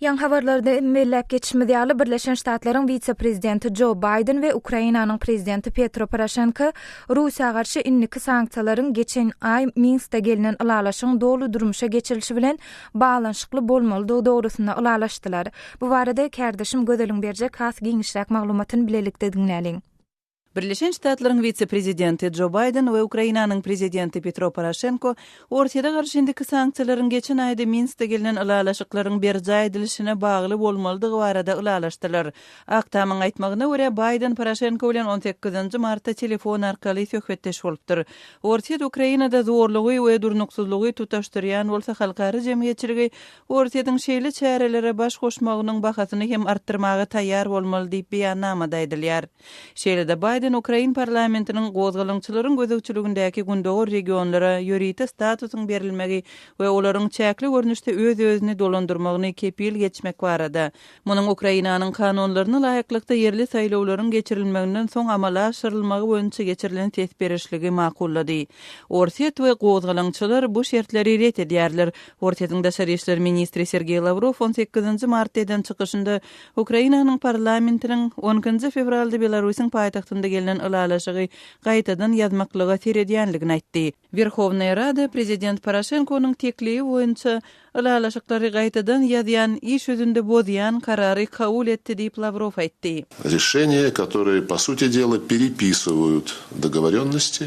Ýaňy habarlarda hem belläp geçişimiz ýaly, Birleşen Ştatlaryň wise-prezidenti Jo Baýden we Ukrainanyň prezidenti Petro Poroşenko Russiýa garşy indiki sanksiýalaryň geçen aý Minskde gelnen ylalaşygyň doly durmuşa geçirilişi bilen baglanyşykly bolmalydygy dogrusynda ylalaşdylar. Bu barada kärdeşim Gözeliň berjek has giňişräk maglumatyny bilelikde diňläliň. Birleşen Ştatlaryň wise-prezidenti Jo Baýden we Ukrainanyň prezidenti Petro Poroşenko Orsýete garşy indiki sanksiýalaryň geçen aýda Minskde gelnen ylalaşyklaryň berjaý edilişine bagly bolmalydygy barada ylalaşdylar. Ak Tamyň aýtmagyna görä, Baýden Poroşenko bilen on sekizinji martda telefon arkaly söhbetdeş bolupdyr. Orsýet Ukrainada zorlugy we durnuksyzlygy tutaşdyrýan bolsa, halkara jemgyýetçiligi Orsýetiň şeýle çärelere baş goşmagynyň bahasyny hem artdyrmaga taýýar bolmaly diýip, beýannamada aýdylýar. Şeýle-de Baýden ukrain parlamentiniň gozgalaňçylaryň gözegçiligindäki gündogar regionlara ýörite statusyň berilmegi we olaryň çäkli görnüşde öz-özüni dolandyrmagyny kepil geçmek barada, munuň Ukrainanyň kanunlaryna laýyklykda ýerli saýlawlaryň geçirilmeginden soň amala aşyrylmagy boýunça geçirilen ses berişligi makullady. Orsýet we gozgalaňçylar bu şertleri ret edýärler. Orsýetiň daşary işler ministri Sergeý Lawrow on sekizinji martda eden çykyşynda Ukrainanyň parlamentiniň on ikinji fewralda Belarusyň paýtagtynda gelnen ylalaşygy gaýtadan ýazmaklyga seredýänligini aýtdy. Werhownaýa Rada prezident Poroşenkonyň teklibi boýunça ylalaşyklary gaýtadan ýazýan, iş ýüzünde bozýan karary kabul etdi diýip, Lawrow aýtdy. Rişeniýe, kotorye, po suti dela, perepisywaýut dogovorýonnosti,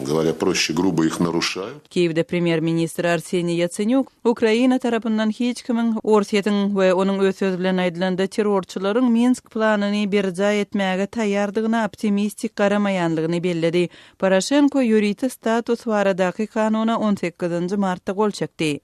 goworýa proşçe, grubo ih naruşaýut. Kiýewde premýer-ministr Arseniý Ýatsenýuk Ukraina tarapyndan hiç kimiň Orsýetiň we onuň öz sözi bilen aýdylanda terrorçylaryň Minsk planyny berjaý etmäge taýýardygyna optimistik garamaýanlygyny belledi. Poroşenko ýörite status baradaky kanuna on sekizinji martda gol çekdi.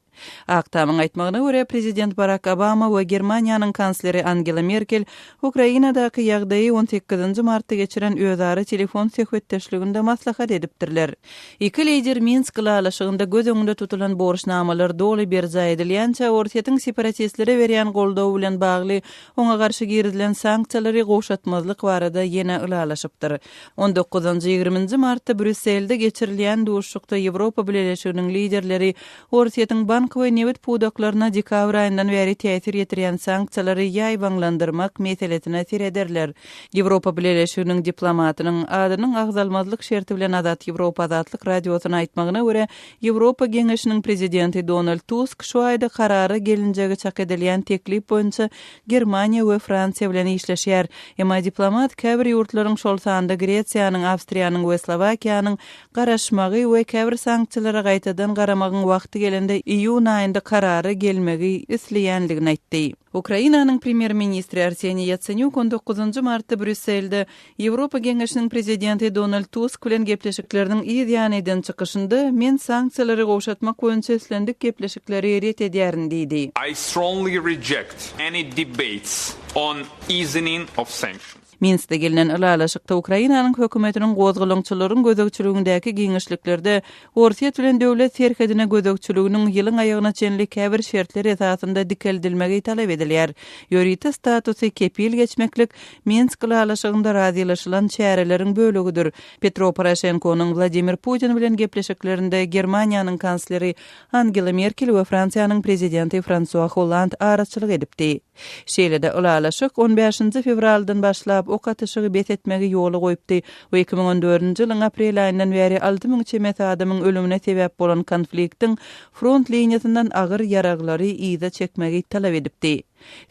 Ak Tamyň aýtmagyna görä, prezident Barak Obama we Germaniýanyň kansleri Angela Merkel Ukrainadaky ýagdaýy on sekizinji martda geçiren özara telefon söhbetdeşliginde maslahat edipdirler. Iki lider Minsk ylalaşygynda göz öňünde tutulan borçnamalar doly berjaý edilýänçä Orsýetiň separatistlere berýän goldawy bilen bagly oňa garşy girizilen sanksiýalary gowşatmazlyk barada ýene ylalaşypdyr. On dokuzynjy, ýigriminji martda Brýusselde geçirilýän duşuşykda Ýewropa Bileleşiginiň liderleri Orsýetiň bank we nebit pudaklaryna dekabr aýyndan bäri täsir ýetirýän sanksiýalary ýaýbaňlandyrmak meselesine serederler. Ýewropa Bileleşiginiň diplomatynyň, adynyň agzalmazlyk şerti bilen Azat Ýewropa Azatlyk Radiosyna aýtmagyna görä, Ýewropa Geňeşiniň prezidenti Donald Tusk şu aýda karara gelinjegi çak edilýän teklip boýunça Germaniýa we Fransiýa bilen işleşýär. Emma diplomat käbir ýurtlaryň, şol sanda Gresiýanyň, Awstriýanyň we Slowakiýanyň garaşmagy we käbir sanksiýalara gaýtadan garamagyň wagty gelende iýun aýynda karara gelmegi isleýändigini aýtdy. Ukrainanyň premýer-ministri Arseniý Ýatsenýuk on dokuzynjy martda Brýusselde Ýewropa Geňeşiniň prezidenti Donald Tusk bilen gepleşikleriniň yz ýany eden çykyşynda, Men sanksiýalary gowşatmak boýunça islendik gepleşikleri ret edýärin diýdi. I strongly reject any debates on easing of sanctions. Minskde gelnen ylalaşykda Ukrainanyň hökümetiniň gozgalaňçylaryň gözegçiligindäki giňişliklerde Orsýet bilen döwlet serhedine gözegçiliginiň ýylyň aýagyna çenli käbir şertler esasynda dikeldilmegi talap edilýär. Ýörite statusy kepil geçmeklik Minsk ylalaşygynda razylaşylan çäreleriň bölegidir. Petro Poroşenkonyň Wladimir Putin bilen gepleşiklerinde Germaniýanyň kansleri Angela Merkel we Fransiýanyň prezidenti Fransua Holland araçylyk edipdi. Şeýle-de, ylalaşyk on bäşinji fewraldan başlap ok atyşygy bes etmegi ýola goýupdy we 2014-nji ýylyň aprel aýyndan bäri 6000 çemesi adamyň ölümine sebäp bolan konfliktiň front liniýasyndan agyr ýaraglary yza çekmegi talap edipdi.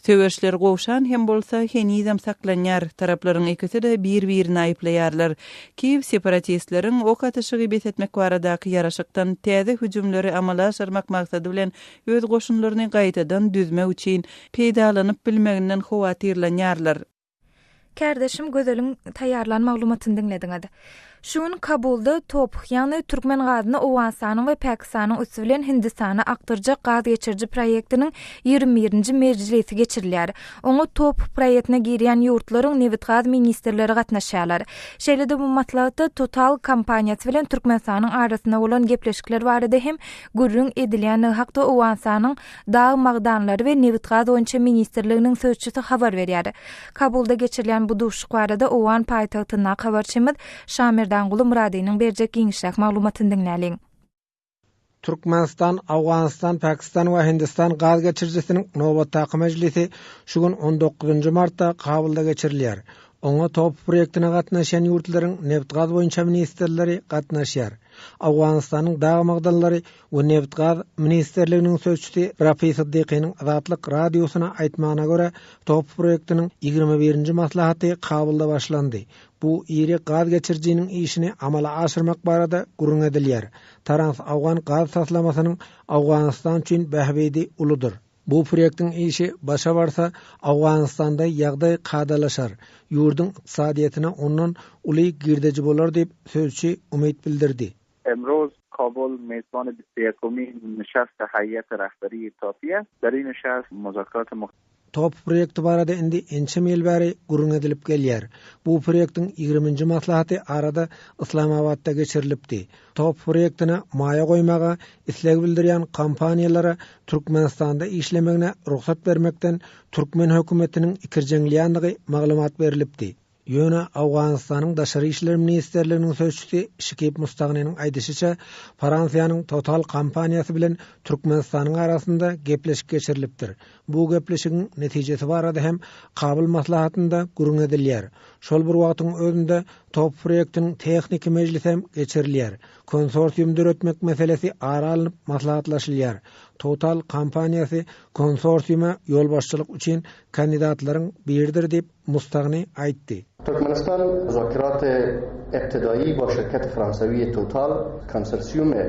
Söweşler gowşan hem bolsa, henizem saklanýar, taraplaryň ikisi-de bir-birini aýyplaýarlar. Kiýew separatistleriň ok atyşygy bes etmek baradaky ýaraşykdan täze hüjümleri amala aşyrmak maksady bilen öz goşunlaryny gaýtadan düzmek üçin peýdalanyp bilmeginden howatyrlanýarlar. Kärdeşim Gözeliň taýýarlan maglumatyny diňlediňiz. Şu gün Kabulda TOPH, ýagny türkmen gazyny Owganystanyň we Pakistanyň üsti bilen Hindistana akdyrjak gaz geçiriji proýektiniň 21-nji mejlisi geçirilýär. Oňa TOPH proýektine girýän ýurtlaryň nebitgaz ministrleri gatnaşýarlar. Şeýle-de bu maslahatda Total kompaniýasy bilen Türkmenistanyň arasynda bolan gepleşikler barada hem gürrüň edilýändigi hakda Owganystanyň Dag magdanlary we nebitgaz boýunça ministrliginiň sözçüsi habar berýär. Kabulda geçirilýän bu duşuşyk barada owgan paýtagtyndaky habarçymyz Şamerdanguly Myradynyň berjek giňişräk maglumatyny diňläliň. Türkmenistan, Owganystan, Pakistan we Hindistan gaz geçirijisiniň nobatdaky mejlisi şu gün on dokuzynjy martda Kabulda geçirilýär. Oňa TOPH proýektine gatnaşýan ýurtlaryň nebit-gaz boýunça ministrleri gatnaşýar. Owganystanyň dag magdanlary we nebit-gaz ministrliginiň sözçüsi Rafi Siddikynyň Azatlyk Radiosyna aýtmagyna görä, TOPH proýektiniň 21-nji maslahaty Kabulda başlandy. Bu iri gaz geçirijiniň işini amala aşyrmak barada gürrüň edilýär. Trans-Awgan gaz taslamasynyň Owganystan üçin bähbidi uludyr. Bu proýektiň işi başa barsa, Owganystanda ýagdaý kadalaşar, ýurduň ykdysadyýetine ondan uly girdeji bolar diýip, sözçi umyt bildirdi. Emroz Kabul mezban 21 نشست هیئت رهبری تاپی است. در این نشست مذاکرات TOPH proýekti barada indi ençeme ýyl bäri gürrüň edilip gelýär. Bu proýektiň ýigriminji maslahaty arada Yslamabatda geçirilipdi. TOPH proýektine maýa goýmaga isleg bildirýän kompaniýalara Türkmenistanda işlemegine rugsat bermekden türkmen hökümetiniň ikirjeňleýändigi maglumat berlipdi. Ýöne Owganystanyň Daşary işler ministrliginiň sözçüsi Şikip Mustagnynyň aýdyşyça, Fransiýanyň Total kompaniýasy bilen Türkmenistanyň arasynda gepleşik geçirilipdir. Bu gepleşigiň netijesi barada hem Kabul maslahatynda gürrüň edilýär. Şol bir wagtyň özünde TOPH proýektiniň tehniki mejlisi hem geçirilýär. Konsorsium döretmek meselesi ara alnyp maslahatlaşylýar. Total kompaniýasy konsorsiuma ýolbaşçylyk üçin kandidatlaryň biridir diýip, Mustagny aýtdy. Türkmenistan muzakerat ibtidaýy ba şirket Fransawiý Total konsorsiumy.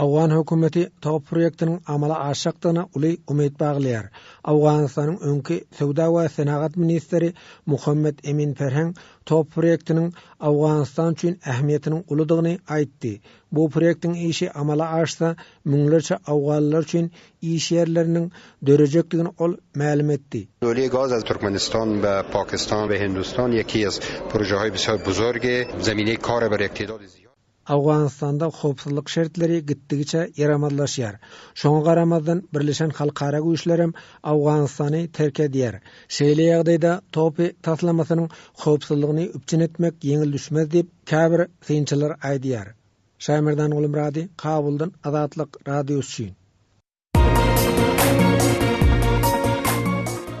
Owgan hökümeti TOPH proýektiniň amala aşjakdygyna uly umyt baglaýar. Owganystanyň öňki söwda we senagat ministri Muhammet Emin Ferheng TOPH proýektiniň Owganystan üçin ähmiýetiniň uludygyny aýtdy. Bu proýektiň işi amala aşsa, müňlerçe owganlylar üçin iş ýerleriniň dörejekdigini ol mälim etdi. Lûleyê gaz az Türkmenistan be Pakistan ve Hindustan yekî az projehayê bisar buzurg e, zemîneyê kar e ber yek têdadê ziyad. Owganystanda howpsuzlyk şertleri gitdigiçe ýaramazlaşýar. Şoňa garamazdan, birleşen halkara güýçlerem Owganystany terk edýär. Şeýle ýagdaýda TOPH taslamasynyň howpsuzlygyny üpjün etmek ýeňil düşmez diýip, käbir synçylar aýdýar. Şaýmerdan Gulmyrady, Kabuldan Azatlyk Radiosy üçin.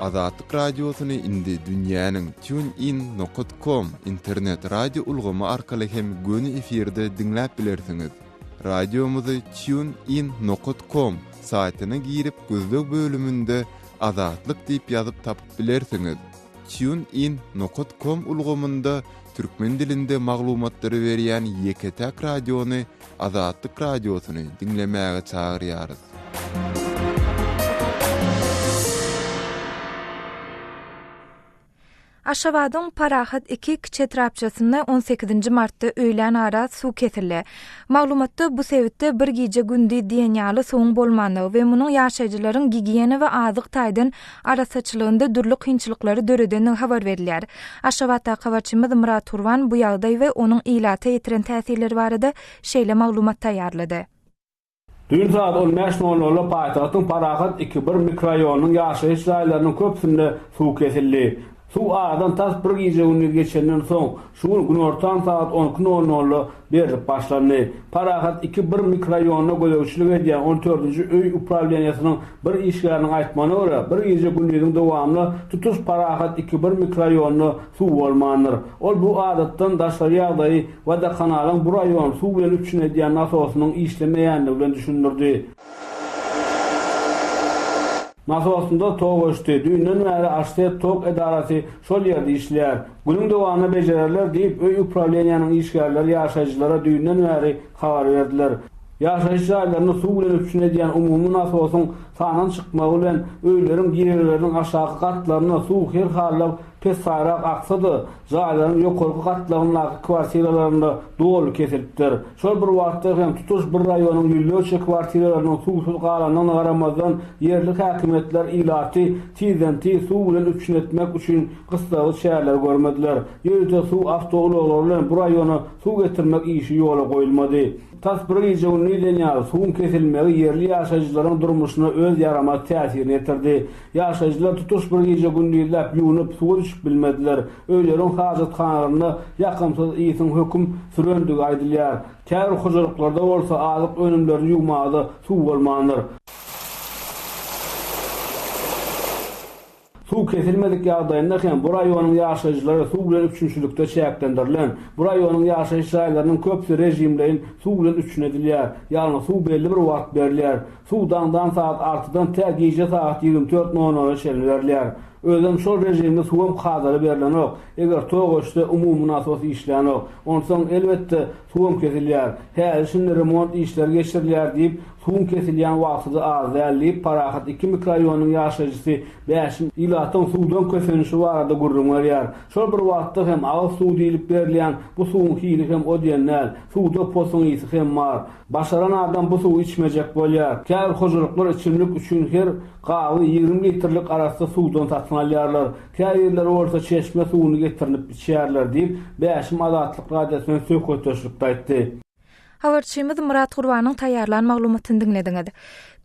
Azatlyk Radiosyny indi dünýäniň TuneIn nokat com internet radio ulgamy arkaly hem göni efirde diňläp bilersiňiz. Radiomyzy TuneIn nokat com saýtyna girip gözleg bölüminde Azatlyk diýip ýazyp tapyp bilersiňiz. TuneIn nokat com ulgamynda türkmen dilinde maglumatlary berýän ýeke-täk radiony Azatlyk Radiosyny diňlemäge çagyrýarys. Aşgabadyň Parahat iki kiçi etrapçasynda on sekizinji martda öýlän ara suw kesildi. Maglumatda bu sebitde bir gije-gündiz diýen ýaly suwuň bolmandygy we munuň ýaşaýjylaryň gigiýena we azyk taýdan arassaçylygynda dürli kynçylyklary döredendigi habar berilýär. Aşgabatdaky habarçymyz Myrat Gurban bu ýagdaý we onuň ilata ýetiren täsirleri barada şeýle maglumat taýýarlady. Düýn sagat on bäş nol nolda paýtagtyň Parahat iki bir mikroraýonynyň ýaşaýyş jaýlarynyň köpüsinde suw kesildi. Suw aradan tas bir gije-gündiz geçenden soň, şu gün günortan sagat on iki nol nolda berlip başlandy. Parahat iki bir mikroraýonyna gözegçilik edýän on dördünji öý uprawleniýesiniň bir işgäriniň aýtmagyna görä, bir gije-gündiziň dowamynda tutuş Parahat iki bir mikroraýonynda suw bolmandyr. Ol bu adatdan daşary ýagdaýy Wodokanalyň bu raýony suw bilen üpjün edýän nasosynyň işlemeýändigi bilen düşündirdi. Nasosynda tok öçdi. Düýnden bäri Aşset tok edarasy şol ýerde işleýär. Günüň dowamynda bejererler diýip, öý uprawleniýäniň işgärleri ýaşaýjylara düýnden bäri habar berdiler. Ýaşaýyş jaýlaryny suw bilen üpjün edýän umumy nasosyň sandan çykmagy bilen öýleriň girelgeleriniň aşaky gatlarynda suw her halda pessaýrak aksa-da, jaýlaryň ýokarky gatlagyndaky kwartiralarynda doly kesilipdir. Şol bir wagtda hem tutuş bir raýonyň ýüzlerçe kwartiralarynyň suwsuz galandygyna garamazdan, ýerli häkimiýetler ilaty tizden-tiz suw bilen üpjün etmek üçin gyssagly çäreleri görmediler. Ýörite suw awtoulaglary bilen bu raýona suw getirmek işi ýola goýulmady. Tas bir gije-gündiz diýen ýaly suwuň kesilmegi ýerli ýaşaýjylaryň durmuşyna öz. öz ýaramaz täsirini ýetirdi. Ýaşaýjylar tutuş bir gije-gündizläp ýuwnup, suwa düşüp bilmediler. Öýleriň hajathanalarynda ýakymsyz ysyň höküm sürendigi aýdylýar. Käbir hojalyklarda bolsa azyk önümlerini ýuwmaga-da suw bolmandyr. Suw kesilmedik ýagdaýynda hem bu raýonyň ýaşaýjylary suw bilen üpjünçilikde çäklendirilen. Bu raýonyň ýaşaýyş jaýlarynyň köpüsi režimleýin suw bilen üpjün edilýär. Ýagny suw belli bir wagt berilýär. Suw daňdan sagat altydan tä gije sagat 24 nol nola çenli berilýär. Özem şol režimli suwam kadaly berlenok. Eger tok öçse umumy nasos işlänok. Onsoň, elbetde, suwam kesilýär. Häli-şindi remont işleri geçirilýär diýip, suwuň kesilýän wagty-da az däl diýip, Parahat iki mikroraýonynyň ýaşaýjysy Bäşim ilatyň suwdan kösenişi barada gürrüň berýär. Şol bir wagtda hem agyz suwy diýlip berilýän bu suwuň hili hem o diýen däl. Suwda posuň ysy hem bar. Başaran adam bu suwy içmejek bolýar. Käbir hojalyklar içimlik üçin her gaby 20 litrlik arassa suwdan satyn alýarlar. Käbirleri bolsa çeşme suwuny getirinip içýärler diýip, Bäşim Azatlyk Radiosy bilen söhbetdeşlikde aýtdy. Habarçymyz Myrat Gurbanyň taýýarlan maglumatyny diňlediňiz.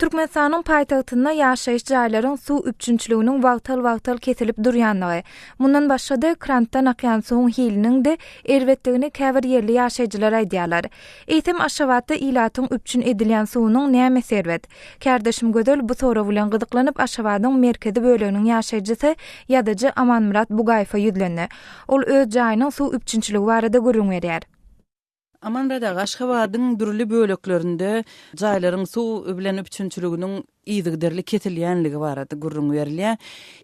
Türkmenistanyň paýtagtynda ýaşaýyş jaýlaryň suw üpjünçiliginiň wagtal-wagtal kesilip durýandygy, mundan başga-da, krantdan akýan suwuň hiliniň-de erbetdigini käbir ýerli ýaşaýjylar aýdýarlar. Eýsem, Aşgabatda ilatyň üpjün edilýän suwunyň nämesi erbet? Kärdeşim Gözel bu sorag bilen gyzyklanyp, Aşgabadyň merkezi böleginiň ýaşaýjysy, ýazyjy Amanmyrat Bugaýewe ýüzlendi. Ol öz jaýynyň suw üpjünçiligi barada gürrüň berýär. Amanmyrat aga, Aşgabadyň dürli böleklerinde jaýlaryň suw bilen üpjünçiliginiň yzygiderli kesilýänligi barada gürrüň berilýär.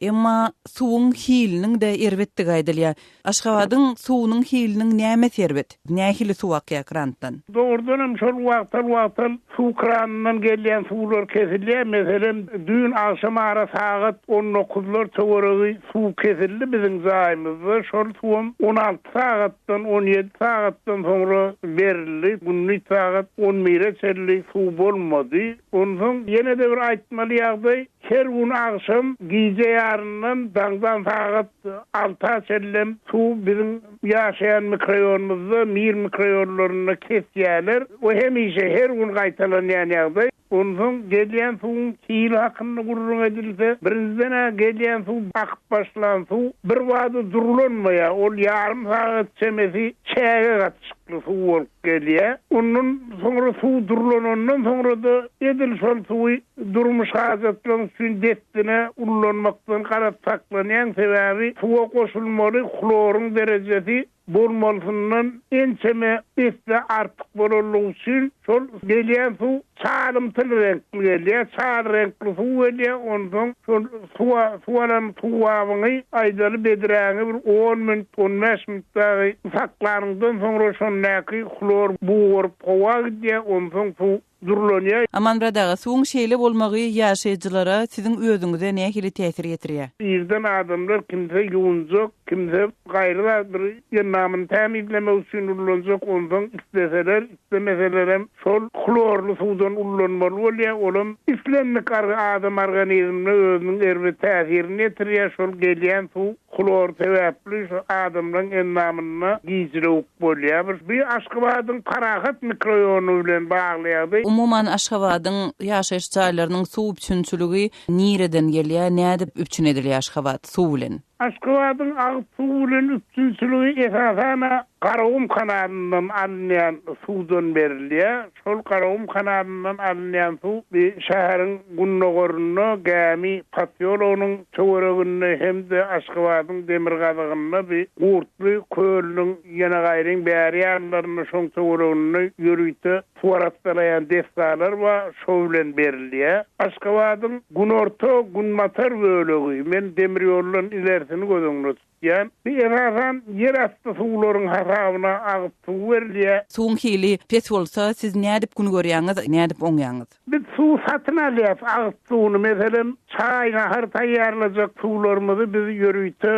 Emma suwuň hiliniň-de erbetdigi aýdylýar. Aşgabadyň suwunyň hiliniň nämesi erbet? Nähili suw akýar krantdan? Dogrudanam şol wagtal-wagtal suw kranyndan gelýän suwlar kesilýär. Meselem, düýn agşam ara sagat on dokuzlar töweregi suw kesildi biziň jaýymyzda. Şol suwam 16 sagatdan, 17 sagatdan soňra berildi. Gündiz sagat on bire çenli suw bolmady. Onsoň ýene-de bir aýtmaly ýagdaý, her gün agşam gije ýaryndan daňdan sagat alta çenlem suw biziň ýaşaýan mikroýonymyzda, Mir mikroýonlarynda kesýärler. Bu hemişe, her gün gaýtalanýan ýagdaý. Onsoň gelýän suwuň hili hakynda gürrüň edilse, birinjiden-ä gelýän suw akyp başlan suw birbada durlanmaýar, ol ýarym sagat çemesi çäge gatyşykly suw bolup gelýär. Ondan soňra suw durlanandan soňra-da edil şol suwy durmuş hajatlaryň üçin dessine ullanmakdan garaz saklanýaň, sebäbi suwa goşulmaly hloryň derejesi bolmalysyndan ençeme esse artyk bolanlygy üçin şol gelýän suw çalymtyl reňkli gelýär, çal reňkli suw gelýär, onsoň şol suwa suw alan suw gabyňy aýdaly bedräňi bir on minut, on bäş minut dagy saklanyňdan soňra şondaky hlor bugaryp howa gidýär, onsoň suw durlanýar. Amanmyrat aga, suwuň şeýle bolmagy ýaşaýjylara, siziň özüňize nähili täsir ýetirýär? Irden adamlar kimse ýuwunjak, kimse gaýry zat bir endamyny tämizlemek üçin ullanjak, onsoň isleseler, islemeselerem şol hlorly suwdan ullanmaly bolýar, olam islendik adam organizmine özüniň erbet täsirini ýetirýär, şol gelýän suw Hlor sebäpli şu adamlaň endamynda gijilewük bolýar. Bu Aşgabadyň Parahat mikroýony bilen bagly ýagdaý. Umuman Aşgabadyň ýaşaýyş jaýlarynyň suw üpjünçiligi nireden gelýär, nädip üpjün edilýär Aşgabat suw bilen? Aşgabadyň agyz suwy bilen üpjünçiligi esasana Garagum kanalyndan alynýan suwdan berilýär. Şol Garagum kanalyndan alynýan suw bi şäheriň gündogarynda Gämi posýologynyň töwereginde hem-de Aşgabadyň demirgazygynda bi Gurtly kölüniň ýenegaýryň bäri ýanlarynda şoň töwereginde ýörite suw arassalaýan desgalar bar, şo bilen berilýär. Aşgabadyň günorta-günbatar bölegi, men demir ýoldan ilersini göz öňünde Ýa bu esasan ýer asty suwlaryň hasabyna agyz suw berilýär. Suwuň hili pes bolsa siz nädip gün görýäňiz, nädip oňýaňyz? Biz suw satyn alýas agyz suwuny meselem çaý nahar taýýarlajak suwlarymyzy biz ýörite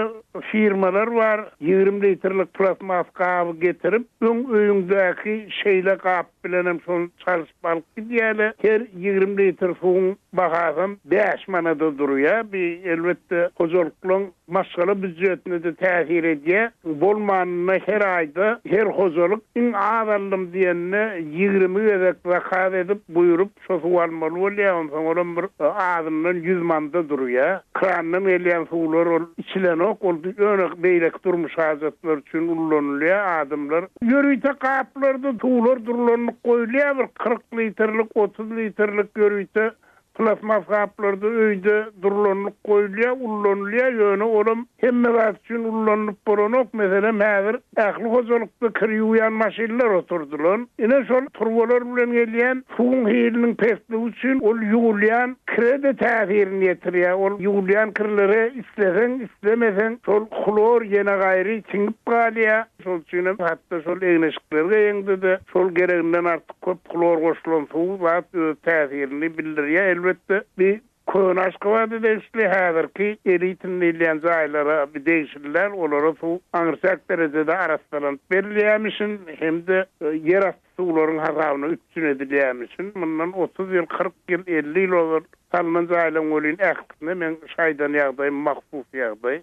firmalar bar 20 litrlik plastmas gaby getirip öň öýüňdäki şeýle gap. bilenem şony çalşyp alyp gidýärler. Her 20 litr suwuň bahasam 5 manada durýar. Bi elbetde hojalyklaryň maşgala býujetine-de täsir edýär. Bolmanynda her aýda her hojalyk iň az aldym diýende 20 gezek zakaz edip, buýrup şo suw almaly bolýar. Onsoň olam bir azyndan ýüz manda durýar. Krandan gelýän suwlar ol içilenok, ol ýöne beýleki durmuş hajatlary üçin ullanylýar. Adamlar ýörite gaplarda suwlar durlanyp goýulýar, bir 40 litrlik, 30 litrlik ýörite Plastmas gaplarda öýde durlanylyp goýulýar, ullanylýar, ýöne olam hemme zat üçin ullanylyp bolanok. Meselem, häzir ähli hojalykda kir ýuwýan maşynlar oturdylan. Ine, şol turbalar bilen gelýän suwuň hiliniň pesligi üçin ol ýuwulýan kire-de täsirini ýetirýär. Ol ýuwulýan kirlere isleseň, islemeseň şol hlor ýene gaýry siňip galýar. Şol üçinem hatda şol egin-eşikleri geýeňde-de şol gereginden artyk köp hlor goşulan suw zat öz täsirini bildirýär. Elbetde, bi köne Aşgabada degişli, häzirki elitn diýilýän jaýlara bi degişli däl, olara suw aňryçäk derejede arassalanyp berilýärmişin hem-de ýerasty suwlaryň hasabyna üpjün edilýärmişin. Mundan 30 ýyl, 40 ýyl, 50 ýyl ozal salnan jaýlaryň welin ählisine meň şu aýdan ýagdaýym mahsus ýagdaý.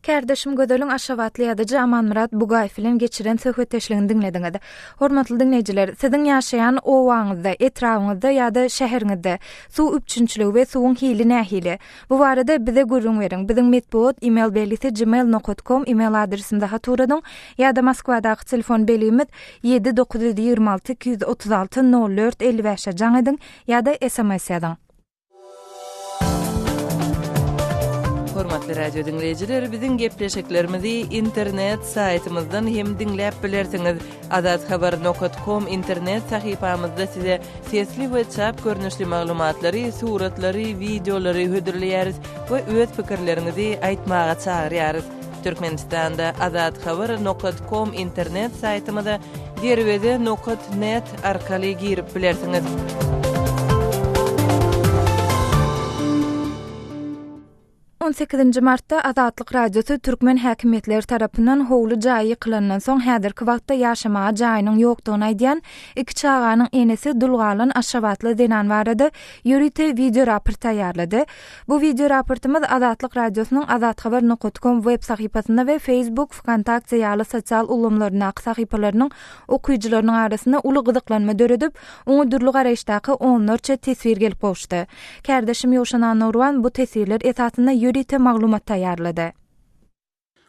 Kärdeşim Gözeliň aşgabatly ýazyjy Amanmyrat Bugaýew bilen geçiren söhbetdeşligini diňlediňiz. Hormatly diňleýjiler, siziň ýaşaýan obaňyzda, etrabyňyzda ýa-da şäheriňizde suw üpjünçiligi we suwuň hili nähili? Bu barada bize gürrüň beriň. Biziň metbugat e-mail belgisi gmail nokat kom e-mail adresimize hat ugradyň ýa-da Moskwadaky telefon belgimiz 7 926 236 04 55-e jaň ediň ýa-da sms ýazyň. Hormatly radio diňleýjiler, biziň gepleşiklerimizi internet saýtymyzdan hem diňläp bilersiňiz. Azathabar nokat kom internet sahypamyzda size sesli we çap görnüşli maglumatlary, suratlary, wideolary hödürleýäris we öz pikirleriňizi aýtmaga çagyrýarys. Türkmenistanda Azathabar nokat kom internet saýtymyza Derweze nokat net arkaly girip bilersiňiz. On sekizinji martda Azatlyk Radiosy türkmen häkimiýetleri tarapyndan howly jaýy ýykylandan soň häzirki wagtda ýaşamaga jaýynyň ýokdugyny aýdýan iki çaganyň enesi dul galan aşgabatly zenan barada ýörite wideoraport taýýarlady. Bu wideoraportymyz Azatlyk Radiosynyň Azathabar nokat kom web sahypasynda we Facebook, Wkontakte ýaly sosial ulgamlaryndaky sahypalarynyň okyjylarynyň arasynda uly gyzyklanma döredip, oňa dürli garaýyşdaky onlarça teswir gelip gowuşdy. Kärdeşim Ýowşan Annagurban bu teswirler esasynda ýörite maglumat taýýarlady.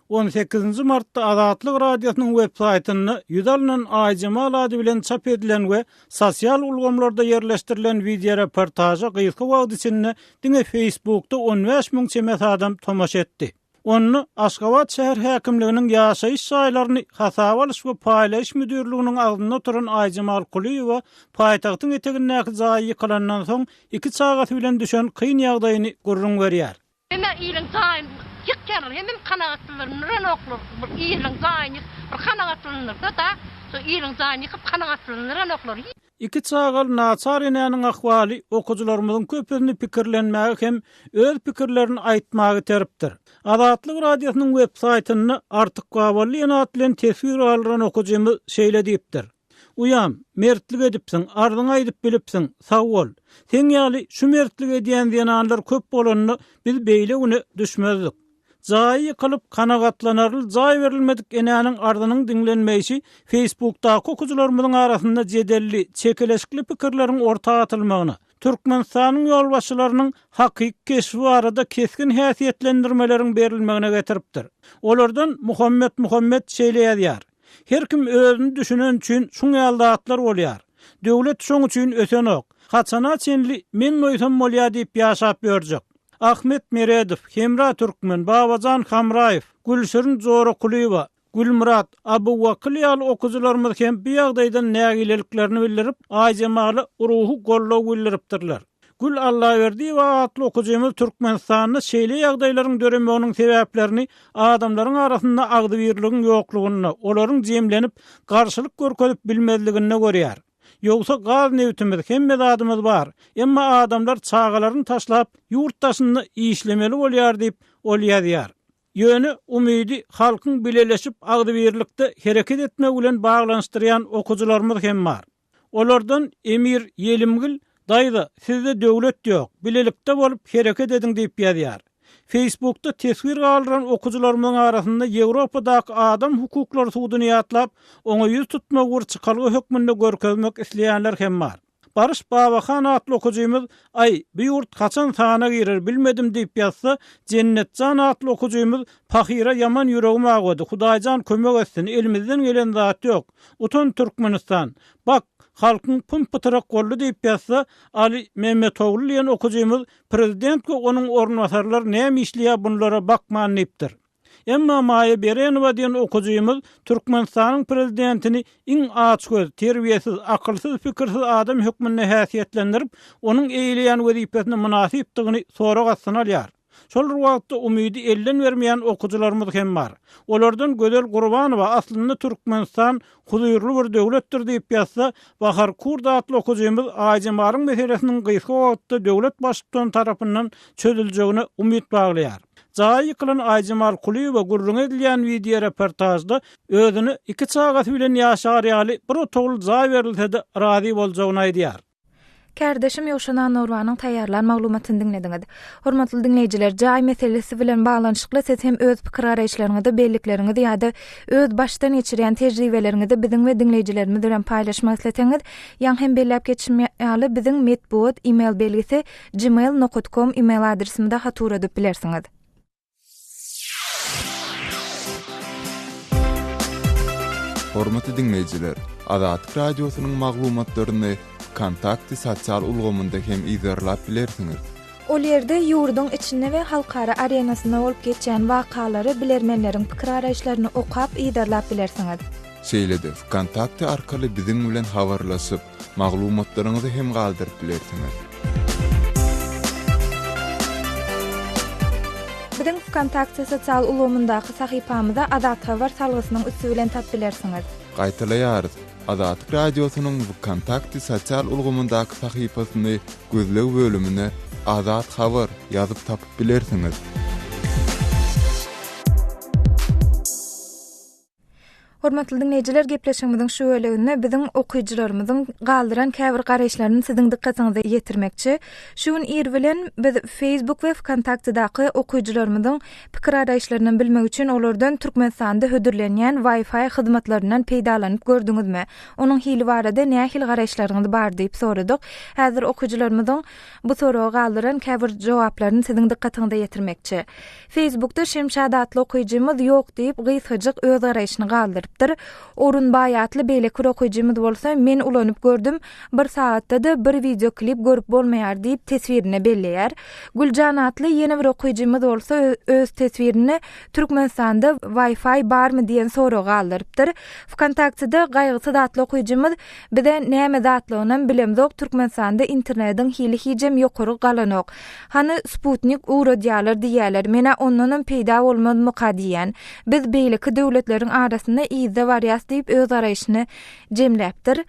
On sekizinji martda Azatlyk Radiosynyň web saýtynda ýüze alnan Aýjemal ady bilen çap edilen we sosial ulgamlarda ýerleşdirilen wideoreportaža gysga wagt içinde diňe Facebookda 15 müň çemesi adam tomaşa etdi. Onda Aşgabat şäher häkimliginiň ýaşaýyş jaýlaryny hasaba alyş we paýlaýyş müdirliginiň agzynda oturan Aýjemal Kulyýewa paýtagtyň etegindäki jaýy ýykylandan soň iki çagasy bilen düşen kyn ýagdaýyny gürrüň berýär. Hemme iliň jaýyny ýykýarlar, hemem kanagatlandyranoklar. Bir iliň jaýyny ýykyp, bir kanagatlandyrsa-da, şo iliň jaýyny ýykyp kanagatlandyranoklar. Iki çagaly naçar enäniň ahwaly okyjylarymyzyň köpüsini pikirlenmäge hem öz pikirlerini aýtmaga iteripdir. Azatlyk Radiosynyň web saýtynda Artyk Babally ene at bilen teswir galdyran okyjymyz şeýle diýipdir. Uýam, mertlik edipsiň, arzyňy aýdyp bilipsiň, sag bol. Seň ýaly şu mertlik edýän zenanlar köp bolanda biz beýle güne düşmezdik. Jaýy ýykylyp, kanagatlanarly jaý berilmedik enäniň arzynyň diňlenmeýşi Feýsbukdaky okyjylarymyzyň arasynda jedelli, çekeleşikli pikirleriň orta atylmagyna, Türkmenistanyň ýolbaşçylarynyň hakyky keşbi barada kesgin häsiýetlendirmeleriň berilmegine getiripdir. Olardan Muhammet Muhammet şeýle ýazýar, Her kim özüni düşüneni üçin şuň ýaly zatlar bolýar. Döwlet şoň üçin ösenok. Haçana çenli men doýsam bolýa diýip ýaşap ýörjek. Ahmet Meredow, Hemra Türkmen, Babajan Hamraýew, Gülşirin Jorakulyýewa, Gülmyrat Abuwakyl ýaly okyjylarymyz hem bu ýagdaýdan nägileliklerini bildirip, Aýjemala ruhy goldaw bildiripdirler. Gül Allaberdiýewa atly okyjymyz Türkmenistanda şeýle ýagdaýlaryň döremeginiň sebäplerini adamlaryň arasynda agzybirligiň ýoklugynda, olaryň jemlenip, garşylyk görkezip bilmezliginde görýär. Ýogsa gaz-nebitimiz, hemme zadymyz bar. Emma adamlar çagalaryny taşlap, ýurt daşynda işlemeli bolýar diýip, ol ýazýar. Ýöne umydy halkyň bileleşip agzybirlikde hereket etmegi bilen baglanyşdyrýan okyjylarymyz hem bar. Olardan Emir Ýelimgil Daýza, sizde döwlet ýok, bilelikde bolup hereket ediň diýip ýazýar. Feýsbukda teswir galdyran okyjylarymyzyň arasynda Ýewropadaky adam hukuklary suduny ýatlap, oňa ýüz tutmagy bir çykalga hökmünde görkezmek isleýänler hem bar. Baryş Babahan atly okyjymyz Aý, bu ýurt haçan sana girer bilmedim diýip ýazsa, Jennetjan atly okyjymyz Pahyra ýaman ýüregim awady, Hudaýjan kömek etsin, elimizden gelen zat ýok. Utan Türkmenistan. Bak, halkyň pym-pytrak boldy diýip ýazsa, Aly Memmetogly diýen okyjymyz Prezident we onuň orunbasarlary näme işleýär bunlara bakman diýipdir. Emma Maýa Berenowa diýen okyjymyz Türkmenistanyň prezidentini iň açgöz, terbiýesiz, akylsyz, pikirsiz adam hökmünde häsiýetlendirip, onuň eýeleýän wezipesine mynasypdygyny sorag astyna alýar. Şol bir wagtda umydy elden bermeýän okyjylarymyz hem bar. Olardan Gözel Gurbanowa aslynda Türkmenistan huzurly bir döwletdir diýip ýazsa, Bahar Kurd atly okyjymyz Aýjemalyň meselesiniň gysga wagtda döwlet baştutany tarapyndan çözüljegine umyt baglaýar. Jaýy ýykylan Aýjemal Kulyýewa gürrüňi edilýän wideoreportažda özüne iki çagasy bilen ýaşar ýaly bir otagly jaý berilse-de razy boljagyny aýdýar. Kärdeşim Ýowşan Annagurbanyň taýýarlan maglumatyny diňlediňiz. Hormatly diňleýjiler, jaý meselesi bilen baglanyşykly siz hem öz pikir-garaýyşlaryňyzy, bellikleriňizi ýa-da öz başdan geçirýän tejribeleriňizi biziň we diňleýjilerimiz bilen paýlaşmak isleseňiz, ýaňy hem belläp geçişim ýaly, biziň metbugat e-mail belgisi gmail nokat kom e-mail adresimize hat ugradyp bilersiňiz. Hormatly diňleýjiler, Azatlyk Radiosynyň maglumatlaryny Wkontakte sosial ulgamynda hem yzarlap bilersiňiz. Ol ýerde ýurduň içinde we halkara arenasynda bolup geçýän wakalary, bilermenleriň pikir-garaýyşlaryny okap, yzarlap bilersiňiz. Şeýle-de Wkontakte arkaly biziň bilen habarlaşyp, Maglumatlaryňyzy hem galdyryp bilersiňiz. Biziň Wkontakte sosial ulgamyndaky sahypamyza Azathabar salgysynyň üsti bilen tap bilersiňiz. Gaýtalaýarys, Azatlyk Radiosynyň Wkontakte sosial ulgamyndaky sahypasyny gözleg bölümine Azat Habar ýazyp tapyp bilersiňiz. Hormatly diňleýjiler, gepleşigimiziň şu böleginde biziň okyjylarymyzyň galdyran käbir garaýyşlaryny siziň dykgatyňyza ýetirmekçi. Şu gün ir bilen biz Facebook we Wkontaktedaky okyjylarymyzyň pikir-garaýyşlaryny bilmek üçin olardan Türkmenistanda hödürlenýän Wi-Fi hyzmatlaryndan peýdalanyp gördüňizmi? Onuň hili barada nähili garaýyşlaryňyz bar diýip soradyk. Häzir okyjylarymyzyň bu soraga galdyran käbir jogaplaryny siziň dykgatyňyza ýetirmekçi. Feýsbukda Şemşat atly okyjymyz ýok diýip, gysgajyk öz garaýşyny galdyrypdyr. Orunbaý atly beýleki bir okyjymyz bolsa, men ulanyp gördüm, bir sagatda-da bir wideo klip görüp bolmaýar diýip teswirinde belleýär. Güljan atly ýene bir okyjymyz bolsa öz teswirinde Türkmenistanda Wi-Fi barmy diýen soragy galdyrypdyr. Wkontaktede Gaýgysyz atly okyjymyz Bizä näme zatlygynam bilemzok Türkmenistanda internediň hili hijem ýokary galanok. Hany sputnik ugradýalar diýýäler menä ondanam peýda bolmazmyka diýýän. Biz beýleki döwletleriň arasynda yzda barýas diýip öz garaýşyny jemläpdir.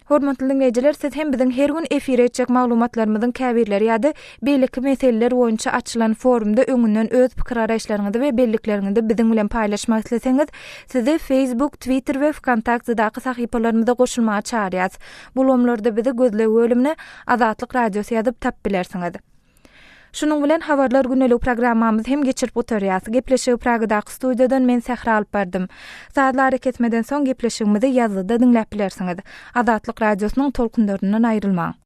Hormatly diňleýjiler siz hem biziň her gün efire etjek maglumatlarymyzyň käbirleri ýa-da beýleki meseleler boýunça açylan forumda öňünden öz pikir-garaýyşlaryňyzy we bellikleriňizi biziň bilen paýlaşmak isleseňiz Sizi Facebook, Twitter we Wkontaktedaky sahypalarymyza goşulmaga çagyrýas. Bu ulgamlarda bizi gözleg bölümine Azatlyk Radiosy ýazyp tapyp bilersiňiz. Şunuň bilen Habarlar gündelik programmamyzy hem geçirip gutarýas. Gepleşigi Pragadaky studiýadan men Sähra alyp bardym. Sazly arakesmeden soň gepleşigimizi ýazgyda diňläp bilersiňiz. Azatlyk Radiosynyň tolkunlaryndan aýrylmaň.